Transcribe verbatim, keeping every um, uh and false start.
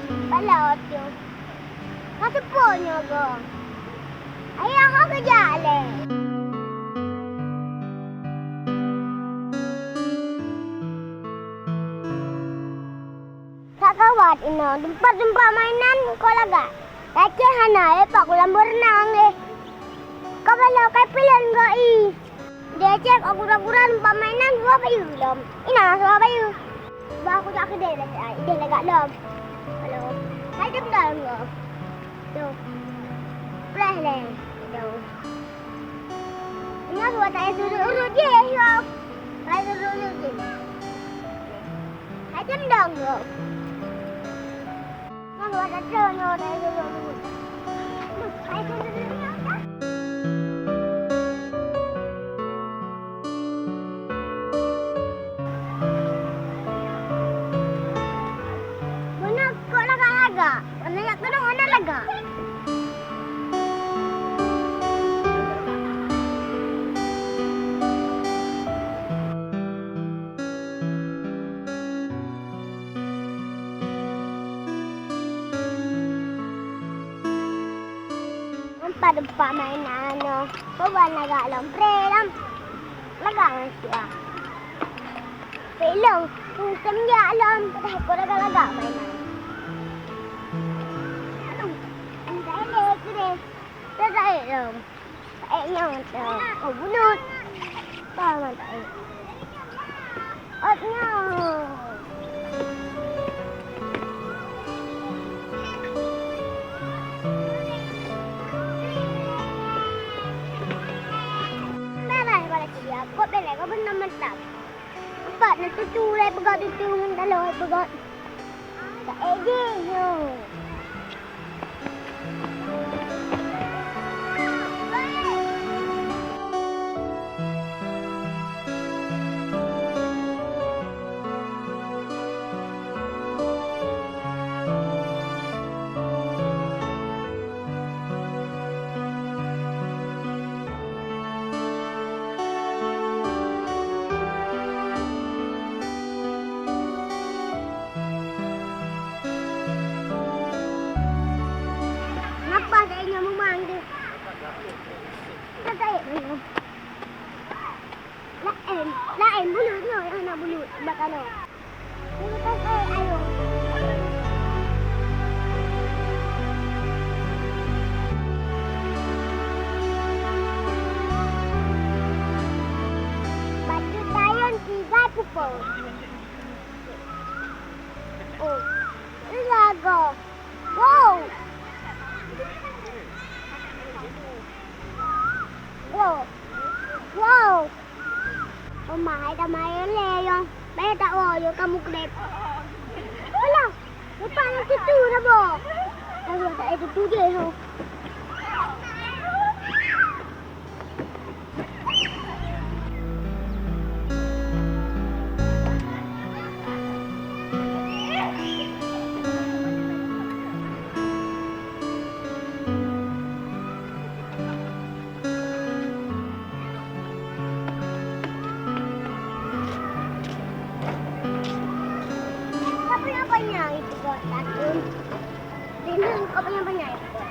Bak laôt nyoe. Ka seupôt nyoe goe. Ayah ho geujak lé. Ka kawat inoe, teumpat-teumpat mainan kok lagak. Lakèe hana, eh, pak kulam berenang, eh. Ka baloe kai pilen goe i. Dia cek aku gura-gura teumpat mainan dua bayu lom. Ina dua bayu. Bah aku jak keudè dah, ideh lagak lom. Halo. Hai dem dah lom. Tu. Preh leh. Tu. Ina dua tak urut-urut je, yo. Hai urut-urut je. Hai dem dah lom. Beuna kok lagak-lagak. Beuna jak keudong hana lagak. Teumpat-teumpat mainan nyoe, peue ban lagak lom, preh lom. Lagak ngon sia. Peuet lom, peuet lom jak lom, padahai kon lagak-lagak mainan. Aduh, minta elek keudeh. Dah taék lom. Taék nyoe, oh, bulut. Ka man taék. Ot nyoe. Bye-bye, bala cia. Kok belek, kok beuna mantap. Empat na tutu, lai peugah tutu, ngon taloh peugah. Ka ejek nyoe. Napa dak ingat meumang tu? Kata eh, laén, laén bulut nyoe, hana bulut bak kanoe. Bulut kata eh, ayo. Batu tayun tiga pupuk. Oh, lagoe. Wow. Wow. Wow. Oma hai tamai lé yong. Bèk tawoe yong kamoe keudép. Alah, lupa nyang tutu dah boh. Aduh, tak ada tutu je ho. Apa yang banyak itu buat takut? Bingung apa yang banyak itu buat.